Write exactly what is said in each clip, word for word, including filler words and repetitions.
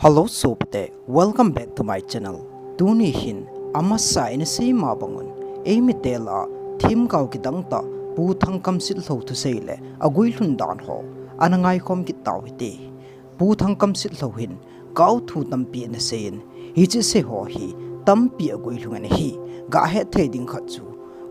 Hello sopite, welcome back to my channel. Tuni hin amasa ina seima bangun, eimite lah a themgao kidang tah Pu Thangkam Sitlhou thusei le aguilhun dan ho ana ngaikhom kit tau hite. Pu Thangkam Sitlhou hin gaothu tampi ana seiyin, hiche sei ho hi tampi aguilhung in ahi. Gahet thei ding khat chu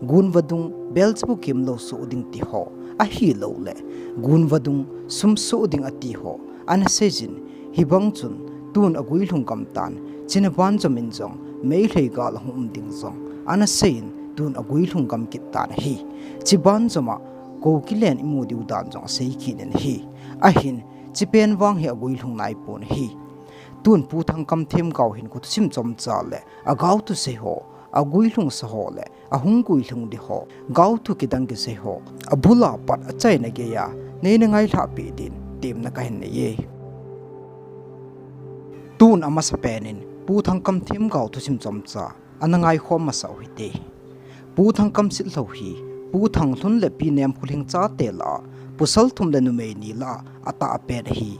gun vadung belchibu kimlou soh ding ti ho, ahilouleh gun vadung sum soh ding ati ho ana seijin, hibang chun tun aguilhung gam tan, china banjom in jong Meitei gal ahung um ding jong ana seiyin, tun aguilhung gam kit tan ahi. Chi banjom a Kuki len imu diu dan jong asei kit in ahi. Ahin, chi pen vang hi aguilhung naipon ahi. Tun Pu Thangkam themgao hin kho thusim chomcha le agaothu sei ho, aguilhung sa ho le ahung guilhung ding ho, gaothu kidang kisei ho, abul a pat achaina geiya neina ngailhah peh din temna kahin neiye. Tun amasapen in Pu Thangkam themgao thusim chomcha ana ngaikhom masa u hite. Pu Thangkam Sitlhou hi Pu Thanglhun le Pi Nemkholhing chate lah a pasal thum le numei ni lah a atahpen ahi.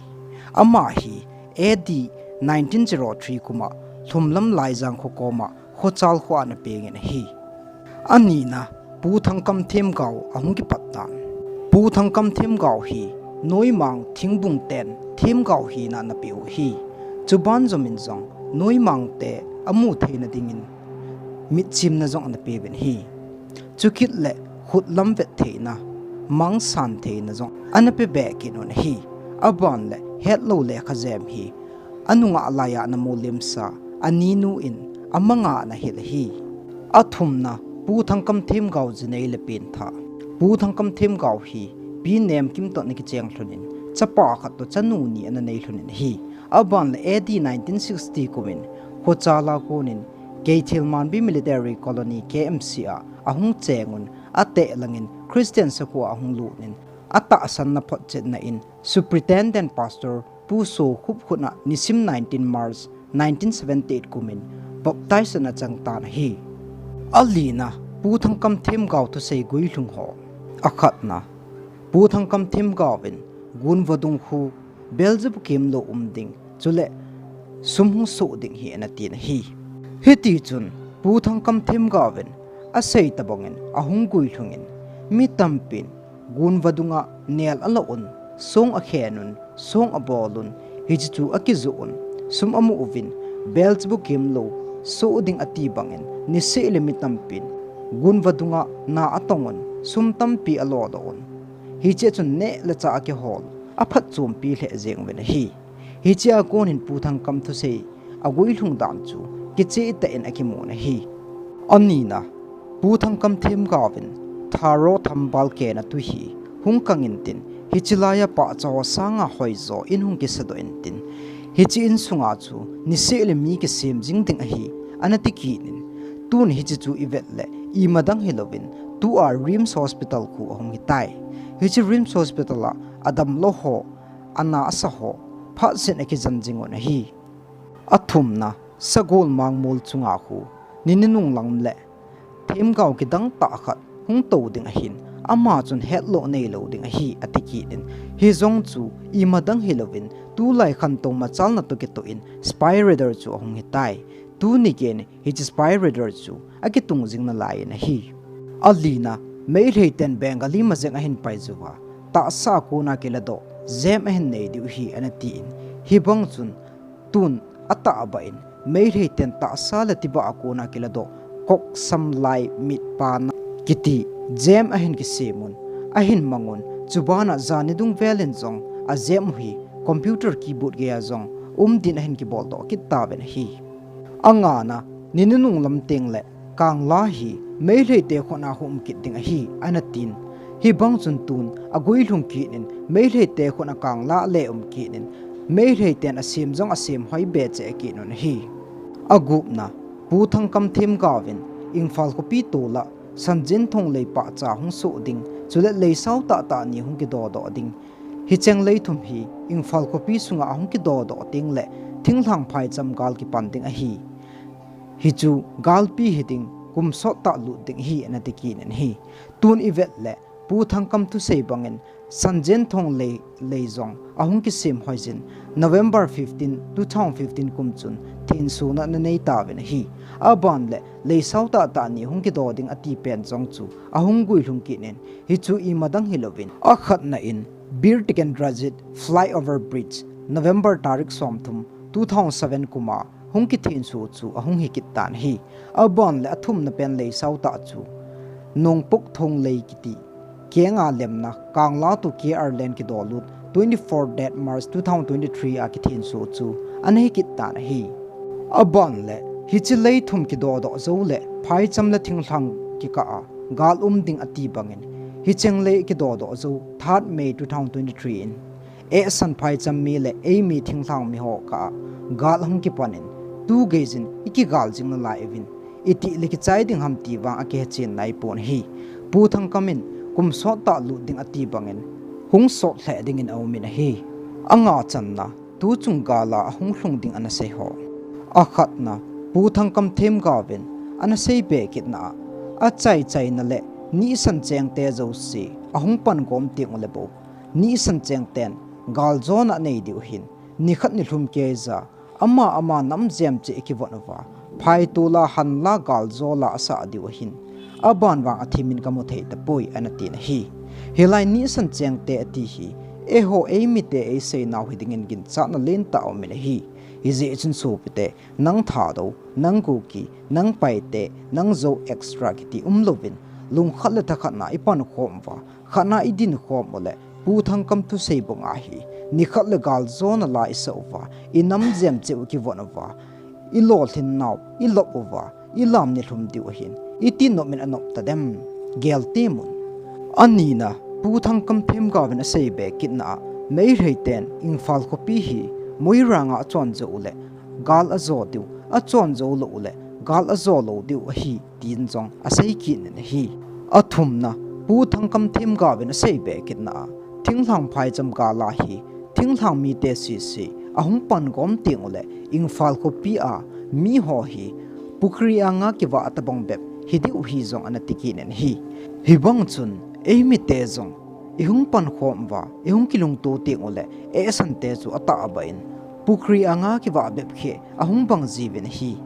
Ama hi A D nineteen zero three kum a Lhumlam Laijang kho kom a Khochal kho a ana peng in ahi. Anina, Pu Thangkam themgao ahung kipat tan. Pu Thangkam themgao hi Noimang Thingbung ten themgao hina ana pe u ahi. Chu banjom in jong Noimang te amu theina dingin mitchimna jong ana pe uvin ahi. Chukit le khutlam vet theina, mangsan theina jong ana pe be kit un ahi. Aban le hetlou lekha jem hi anungah laiya ana mulimsa, aninu in amanga ana hil ahi. Athumna, Pu Thangkam themgao jinei le pengthah. Pu Thangkam themgao hi Pi Nemkim toh ana kicheng lhon in, chapa khat toh chanu ni ana nei lhon in ahi. Aban le A D nineteen sixty kum in Khochal a kon in Keithelmanbi Military Colony, K M C a ahung cheng un, ateh lang in Christian sakhu a ahung lut in, atahsanna photchetna in Superintendent Pastor Pu Sokhup khut a nisim nineteen March nineteen seventy eight kum in baptize ana chang tan ahi. Alina, Pu Thangkam themgao thusei guilhung ho. Akhatna, Pu Thangkam themgao in gun vadung khu belchibu kimlou um ding, chule sum hung soh ding hi ana tin ahi. Hiti chun Pu Thangkam themgao in asei tabang in ahung guilhung in, mi tampin gun vadung a nel ala un, song akhen un, song abol un, hiche chu akijoh un, sum amu uvin, belchibu kimlou soh ding ati bang in, niseh le mi tampin gun vadung a na atong un, sum tampi alo doh un. Hiche chun neh le chah akihol, aphatchompi lheh jeng uvin ahi. Hiche a kon hin Pu Thangkam thusei aguilhung dan chu kicheh tah in akimun ahi. Anina, Pu Thangkam themgao in Tharo Thambal kehna tui hi hung kang intin, hiche laiya pahcha ho sanga hoijo in hung kisadoh intin, hiche insunga chu niseh le mi kisem jing ding ahi, ana ti kit in, tun hiche chu ivet le imadang hilouvin, tua RIMS Hospital khu ahung hitai. Hiche RIMS Hospital a adamlou ho, ana asa ho, phat seh in akijan jing un ahi. Athumna, Sagol Mangmol chunga khu, ni ninung lam le themgao kidang tah khat hung tou ding ahin, ama chun hetlou neilou ding ahi, ati kit in. Hijong chu imadang hilouvin, tulai khantou machalna toh kitoh in Spy Radar chu ahung hitai. Tuni geiyin hiche Spy Radar chu akitung jing nalai in ahi. Alina, Meitei ten Bengali majeng ahin paiju va, tahsa a kona kiladoh jem ahin nei diu ahi, ana tin. Hibang chun tun atahbeh in, Meitei ten tahsa le tibah a kona kiladoh, kok, sam, lai, mitpa na kiti jem ahin kisem un, ahin mang un, chubana jani dung vel in jong ajem u hi computer keyboard geiya jong um din ahin kibol doh kit tauvin ahi. Angana, ni ninung lam teng le Kangla hi Meitei te khut a hung um kit ding ahi, ana tin. Hibang chun tun aguilhung kit in, Meitei te khut a Kangla le um kit in, Meitei ten asem jong asem hoi be cheh kit un ahi. Agupna, Pu Thangkam themgao in Imphal khopi tol a Sanjenthong lei pahcha hung soh ding, chule lei sao tahtah ni hung kidodoh ding. Hicheng lei thum hi Imphal khopi sunga ahung kidodoh ding le thinglhang phaicham gal kipan ding ahi. Hichu galpi hiding, kum sot tah lut ding ahi, ana ti kit in ahi. Tun ivet le Pu Thangkam thusei bangin Sanjen Thonglei lei jong ahung kisem hoijin November fifteen, two thousand fifteen kum chun thensona ana nei tauvin ahi. Aban le leisao tahtah ni hung kido ding ati pen jong chu ahung guilhung kit in, hichu imadang hilouvin, akhatna in Bir Tikendrajit Flyover Bridge, November tarik somthum, two thousand seven kum a hung kithenso chu ahung hi kit tan ahi. Aban le athumna pen leisao tah chu Nongpok Thonglei kiti kenga lemna Kangla to K R lane kidolut twenty-four date March two thousand twenty-three a kithenso chu ana hi kit tan ahi. Aban le hiche lei thum kidodoh jou le phaicham le thinglhang kikah a gal um ding ati bangin, hicheng lei kidodoh jou third May two thousand twenty-three in, ehsan phaicham mi le eimi thinglhang mi ho kah a gal ahung kipan in, tu geijin ikigal jing nalai uvin, itih le kichai ding ham ti vang akihechen naipon ahi. Pu Thangkam in kum sot tah lut ding ati bangin, hung sot lheh dingin aumin ahi. Anga channa, tuchung gal a ahung lhung ding ana sei ho. Akhatna, Pu Thangkam themgaovin ana seibe kitna a, achai chaina le nisan chengte jouse ahung pan gom teng ule bou, nisan chengten galjona anei diu ahin, nikhat nilhum keija ama ama nam jem cheh kivon uva, phaitol a hanla galjol a asah diu ahin, aban vang athemin kamu thei tapoi, ana tin ahi. Hilai nisan chengte ati hi, eiho eimite eiseinau hidingin ginchatna lentah aumin ahi. Hijeh chun sopite, nang Thadou, nang Kuki, nang Paite, nang Zou extra kiti umlouvin, lungkhat le thakhat na ipankhom uva, khatna idinkhom ule, Pu Thangkam thusei banga hi, nikhat le galjona la isah uva, inam jem cheh u kivon uva, ilolhin nau ilop uva, ilam nilhum diu ahin, iti nopmin anop tadem, gel temun. Anina, Pu Thangkam themgaovin aseibe kitna a, Meiteiten Imphal khopi hi Moirang a achon jou ule gal ajo diu, achon jou lou ule gal ajo lou diu ahi, tin jong asei kit in ahi. Athumna, Pu Thangkam themgaovin aseibe kitna a, thinglhang phaicham gal a hi, thinglhang mite sese ahung pan gom teng ule, Imphal khopi a miho hi pukhri anga kivah tabang bep hidiu hi jong ana ti kit in ahi. Hibang chun, eimite jong ihung pankhom uva, ihung kilungto teng ule, ehsante chu atahbeh in, pukhri anga kivah bep hi ahung bang jiuvin ahi.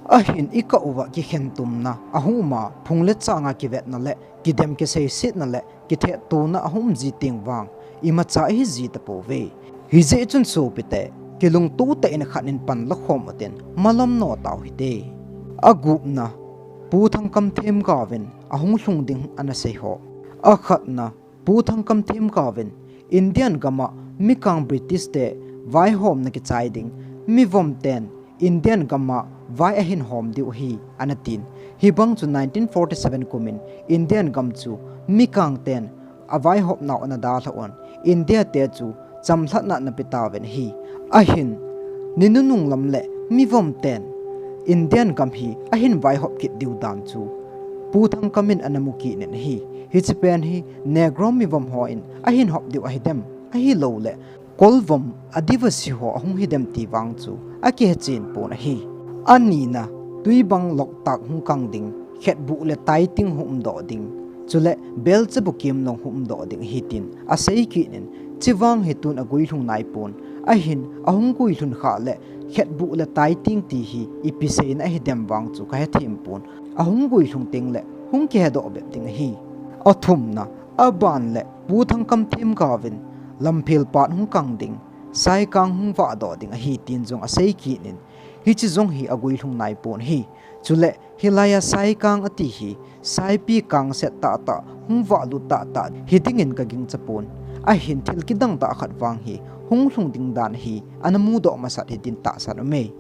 Ahin ikah uva kikhentumna ahung um a, phung le changa kivetna le kidem kiseisetna le kithetona ahung um ji teng vang, imacha ihi ji tapouve. Hijeh chun sopite, kilungto tah in khat in panlakhom utin, malam notau hite. Agupna, Pu Thangkam themgaovin ahung lhung ding ana sei ho. Akhatna, Pu Thangkam themgaovin Indian gam a mikang British te vaihomna kichai ding, mivomten Indian gam a vai ahin hom diu ahi, ana tin. Hibang chu nineteen forty seven kumin Indian gam chu mikangten avaihopnau ana dalha un, India te chu chamlhatna ana pe tauvin ahi. Ahin, ninunung lam le mivomten Indian gam hi ahin vaihop kit diu dan chu Pu Thangkam in ana mu kit in ahi. Hiche pen hi Negro mivom hon ahin hop diu ahidem, ahilouleh Kolvom Adivasi ho ahung hidem ti vang chu akihechen pon ahi. Anina, Tuibang Loktak hung kang ding, Khetbuh le Taiting hung umdoh ding, chule Belchabu Kimlong hung umdoh ding ahi tin asei kit in, chuvang hi tun aguilhung naipon, ahin ahung guilhun khah le Khetbuh le Taiting ti hi ipi seina ahidem vang chu kahethem pon, ahung guilhung tengle hung kihedoh bep ding ahi. Athumna, aban le Pu Thangkam themgaovin Lamphel pat hung kang ding, Saikang hung vahdoh ding ahi tin jong asei kit in, hiche jong hi aguilhung naipon ahi. Chule hilai a Saikang ati hi Saipi kang set tahtah, hung vahlut tahtah hidingin kagingcha pon, ahin thil kidang tah khat vang hi hung lhung ding dan hi ana mudoh masat hitin tahsan aume.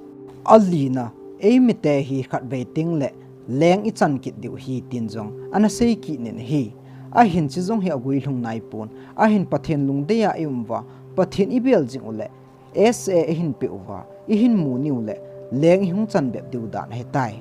Alina, eimite hi khatvei tengle leng ichan kit diu ahi tin jong ana sei kit in ahi. Ahin hiche jong hi aguilhung naipon, ahin Pathen lungdei a ium uva, Pathen ibel jing ule S A ihin peh uva, ihin mu niu le leng ihung chan bep diu dan ahitai.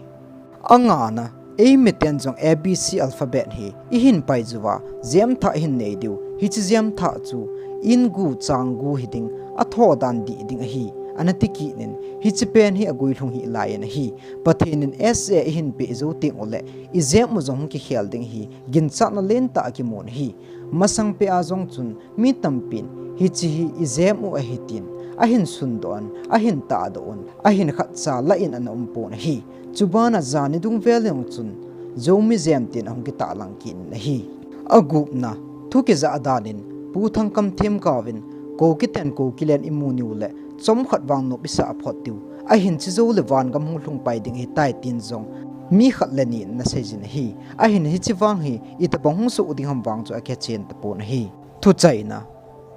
Angana, eimiten jong A B C alphabet hi ihin paiju va, jemthah ihin nei diu, hiche jemthah chu in gu chang gu hiding, atho dan dih ding ahi. ana ti kit in, hiche pen hi aguilhung hih laiyin ahi. Pathen in S A ihin peh jou teng uleh, ijep u jong hung kikhel ding ahi, ginchatna lentah akimun ahi. Masang peh a jong chun, mi tampin, hiche hi ijep u ahi tin, ahin sundoh un, ahin tahdoh un, ahin khatcha lah in ana umpon ahi. Chubana jan nidung vel jong chun, Zomi jem tin ahung kitahlang kit in ahi. Agupna, thu kijah danin, Pu Thangkam themgaovin, Kuki ten Kuki len imu niu leh, chomkhat vang nop isah phot diu. Ahin chejou leh vangam hung lhung pai ding ahitai tin jong, mi khat le ni in ana seijin ahi. Ahin hiche vang hi, itobang hung soh ding ham vang chu akichen tapon ahi. Thuchaina,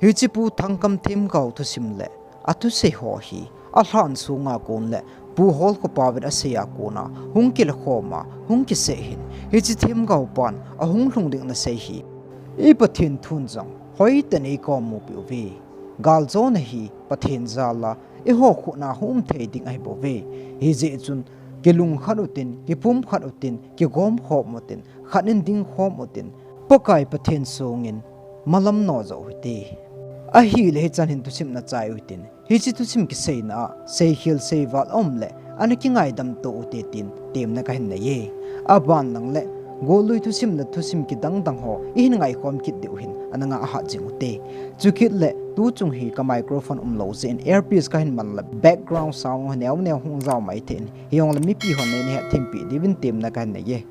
hiche Pu Thangkam themgao thusim leh, athusei ho hi, alhan sunga kon leh, Pu Holkhopaovin asei a kona, hung kilakhom a, hung kisei hin, hiche themgao pan, ahung lhung ding ana sei hi. I Pathen thun jong, hoiten eikom mupi uve. Galjona hi, Pathen jal a, eiho khutna hung um thei ding ahibouve. Hijeh chun, kilungkhat utin, kipumkhat utin, kigomkhom utin, khat in dingkhom utin, Pakai Pathen songin, malam nojoh uhite. Ahileh hichan hin thusim nachai uhitin, hiche thusim kiseina a, seikhel seival aum leh, ana kingaidam to uhite tin, temna kahin neiye. Aban lang leh, gollui thusim le thusim kidang dang ho, ihin ngaikhom kit diu hin, ana ngah ahat jing uhite. Chukit leh, tuchung hi ka microphone umlou jeh in, earpiece kahin man leh, background sound ho neo neo hung jao maithei in, hijongleh mipi hon neina hetthempi diuvin temna kahin neiye.